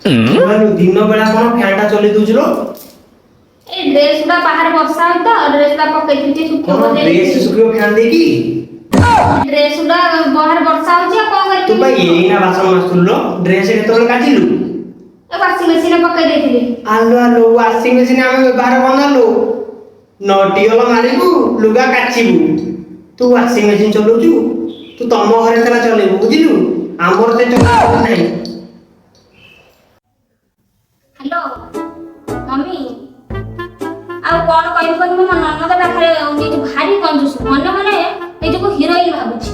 ଦିନ ବେଳା କଣ ଫ୍ୟାନ୍ ଟା ଚଲେଇ ଦଉଛୁ ଲୋ? ଏଇ ଡ୍ରେସ ଗୁଡା ବାହାରେ ବର୍ଷା ହଉଛି ତ, ଡ୍ରେସ ଗୁଡା ପକେଇଥିଲି ଟିକେ ଶୁଖିବ। କଣ ଡ୍ରେସ ଶୁଖିବ ଫ୍ୟାନ୍ ଦେଇକି? ଡ୍ରେସ ଗୁଡା ବାହାରେ ବର୍ଷା ହଉଛି, ଆଉ କଣ ତୁ ପା କରିବି? ଏଇନା ବାସନ ମାଜୁଥିଲୁ ଲୋ, ଡ୍ରେସ କେତେବେଳେ କାଚିଲୁ? ୱାସିଂ ମେସିନରେ ପକେଇ ଦେଇଥିଲି। ଆଲୋ ଆଲୋ, ୱାସିଂ ମେସିନ୍ ଆମେ ବ୍ୟବହାର କରୁନାଲୋ। ନଟିଅଲ ମାରିବୁ, ଲୁଗା କାଚିବୁ, ତୁ ୱାସିଂ ମେସିନ୍ ଚଲଉଛୁ? ତୁ ତମ ଘରେ ସେଟା ଚଲେଇବୁ, ବୁଝିଲୁ? ଆମର ସେ ଚଲେଇବୁ ନାହିଁ। ହ୍ୟାଲୋ ମମି, ଆଉ କଣ କହିବି କହିବି? ମୋ ନଣନ୍ଦ ପାଖରେ ନିଜକୁ ଭାରି କଞ୍ଜୁସ, ମନେ ମନେ ନିଜକୁ ହିରୋଇନ ଭାବୁଛି।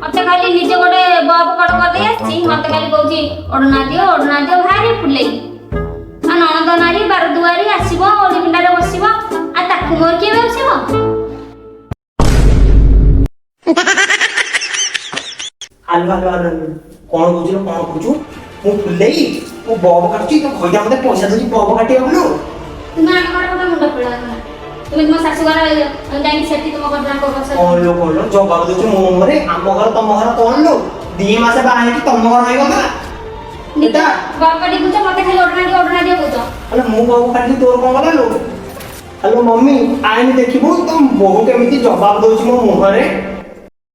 ମତେ ଖାଲି ନିଜେ ଗୋଟେ ବବ କଟ କରିଦେଇ ଆସିଛି, ମତେ ଖାଲି କହୁଛି ଓଢ଼ଣା ଦିଅ, ଓଢ଼ଣା ଦିଅ। ଭାରି ଫୁଲେଇ। ଆଉ ନଣନ୍ଦ ନାରୀ ବାରଦୁଆରୀ ଆସିବ, ଓଢି ପିଣ୍ଡାରେ ବସିବ, ଆଉ ତାକୁ ମୋର କିଏ ବସିବ? ଆଲୋ ଆଲୋ ଆଲୋ ଆଲୋ, କଣ କହୁଛୁ ଲୋ? କଣ କହୁଛୁ? ମୁଁ ଫୁଲେଇ, ମୁଁ ବବ କାଟୁଛି, ତୋ ଘଇତା ମତେ ପଇସା ଦଉଛି ବବ କାଟିବାକୁ ଲୋ? ତୁମେ ଆମ ଘରେ ଗୋଟେ ମୁଣ୍ଡ ଖେଳା, ତୁମେ ତୁମ ଶାଶୁ ଘର ଯାଇକି ସେଠି ତୁମ ଘର ବସ। କଣ ଲୋ, କଣ ଲୋ ଜବାବ ଦଉଛୁ ମୋ ମୁହଁରେ? ଆମ ଘର ତମ ଘର କଣ ଲୋ? 2 ମାସ ବାହା ହେଇକି ତମ ଘର ହେଇଗଲା ଏଟା? ବବ କାଟି କହୁଛ, ମତେ ଖାଲି ଓଢ଼ଣା ଦିଅ, ଓଢ଼ଣା ଦିଅ କହୁଛ। ଆଲେ, ମୁଁ ବବ କାଟିଲି, ତୋର କଣ ଗଲା ଲୋ? ହ୍ୟାଲୋ ମମି, ଆଇନି ଦେଖିବୁ ତୋ ବୋହୂ କେମିତି ଜବାବ ଦଉଛି ମୋ ମୁହଁରେ।